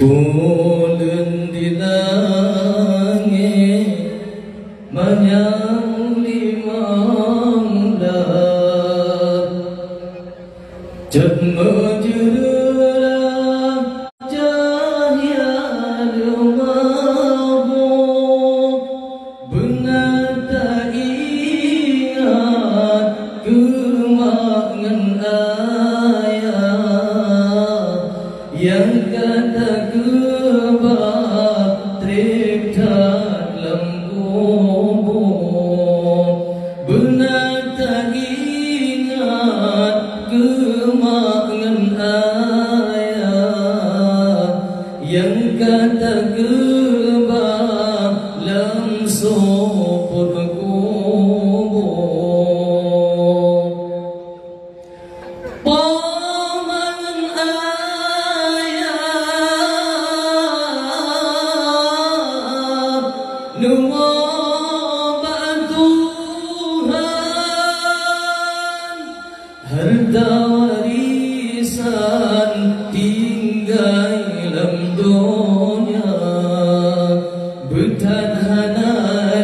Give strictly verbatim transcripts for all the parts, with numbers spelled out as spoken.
Ulôn di langét manyang limong blaih, jeuet meujeureulah cahya leumaboh. Beuna taingat keu mak ngon ayah nyang ka takeubah trép that lam kubu. Beuna taingat keu mak ngon ayah nyang ka takeubah lam seupôt kubu. Po ma ngon ayah neuwoe bak Tuhan, hareuta warisan tinggai lam donya. Beuthat hana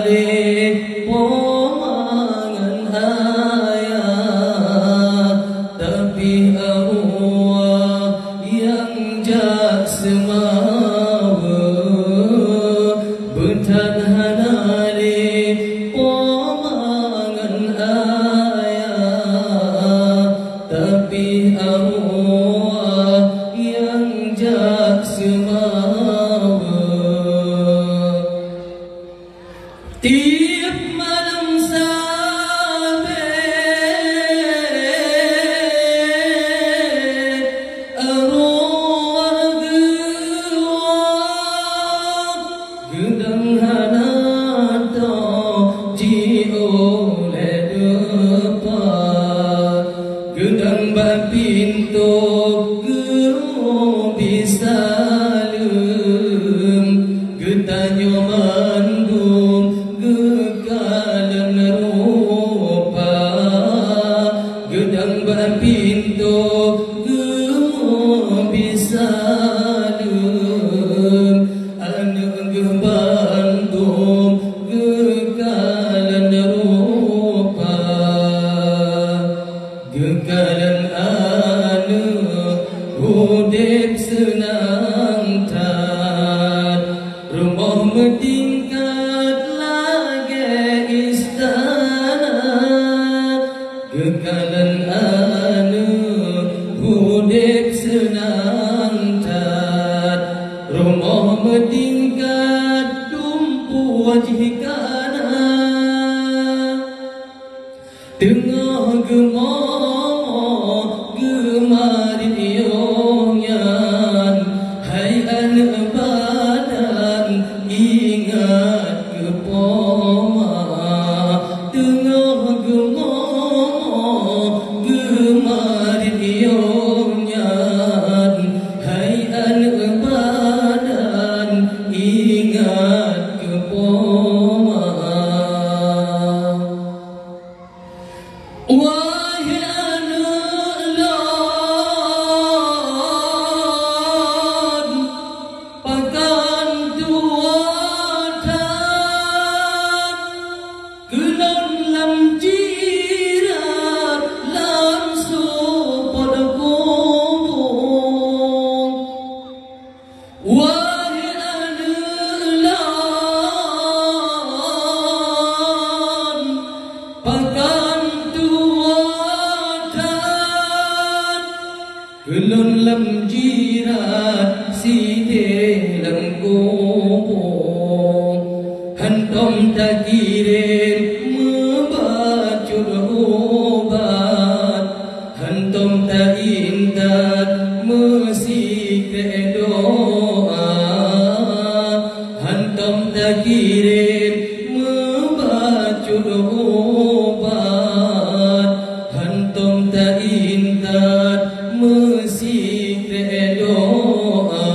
lé po ma ngon ayah, tapi Allah nyang jak seumawe. Beuthat hana lé po ma ngon ayah, tapi Allah nyang jak seumawe. Tiep malam sabe arwah geuwoe, geudong hana tô jiôh lé deupa. Geudong bak pintoe geubi saleuem, geutanyoe mandum geukalon rupa. Geudong bak pintoe geubi saleuem, aneuk geuh bandum geukalon rupa. Geukalon aneuk udeb seunang that, rumoh meutingkat lagée istana. Geukalon aneuk udeb seunang that, rumoh meutingkat dumpeue jih kana. Teungoh geumoe geumarit yoh nyan, hai aneuk badan, ingat keu po ma. Teungoh geumoe geumarit yoh nyan, hai aneuk badan, ingat keu po ma. Wahai aneuk lôn, pakon tuwoe that keu lôn lam jirat lam seupôt kubu. Wahai aneuk lôn, pakon tuwoe that keu lôn lam jirat sidéh lam kubu. Hántom takirém meubacut ubat, hántom taintat meusikrek doa, hántom takirém meubacut ubat, hántom taintat meusikrek doa.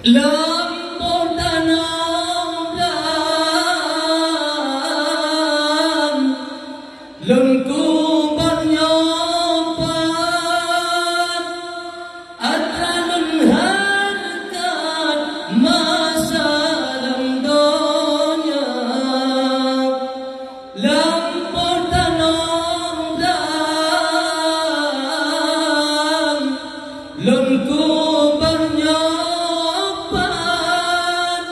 Lam boh tanoh dan lôn kubat nyoe pat, Lôn keubah nyoe pat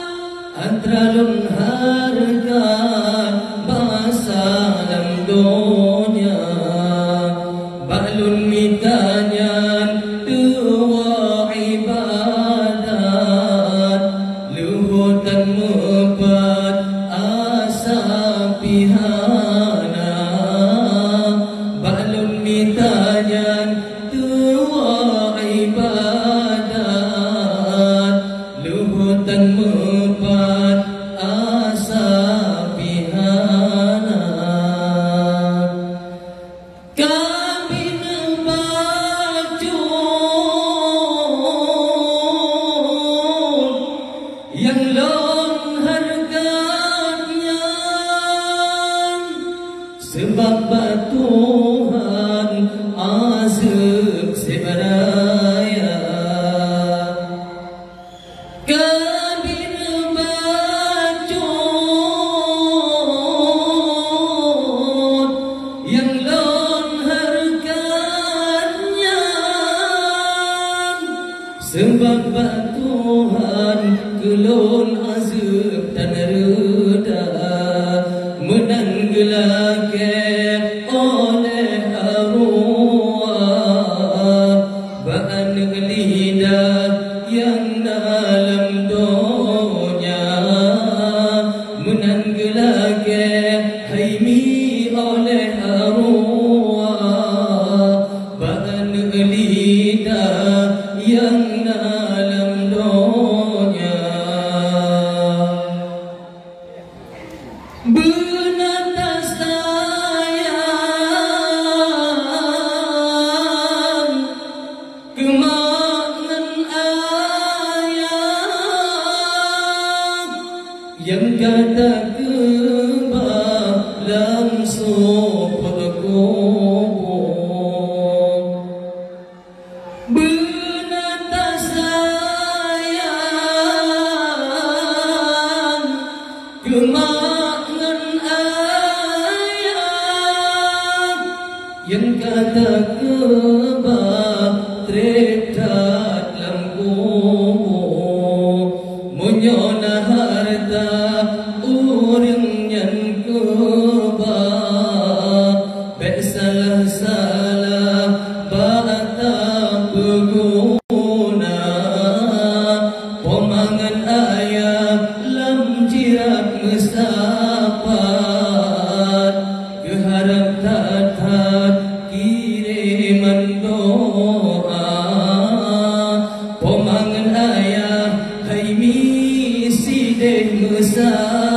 atra lôn hareuga basa lam donya. Bak lôn mita nyan tuwoe iébadat, luhô tan meupat asa pih hana. Bak lôn mita nyan tuwoe iébadat, luhô tan meupat asa pih hana. Ka bineuk bacut nyang lôn hareuga nyan, sabab bak Tuhan azeueb seb raya. Ka bineuk bacut nyang lôn hareuga nyan, sabab bak Tuhan keu lôn azeueb tan reuda. Meunan geulakée oleh Allah bak aneuk lidah nyang na lam donya. Meunan geulakée hai mi oleh Allah bak aneuk lidah nyang na lam donya. Beuna tasayang keu mak ngon ayah nyang ka takeubah lam sufeuet kubu. Beuna tasayang keu mak ngon ayah nyang ka takeubah treb that lam kubu. Meunyoe na hareuta ureuëng nyan keubah, bék salah-salah bak tapeuguna. Po ma ngon ayah lam jirat meusapat, geuharab that-that kiriman doa. Po ma ngon ayah hai mi sideh meusapat.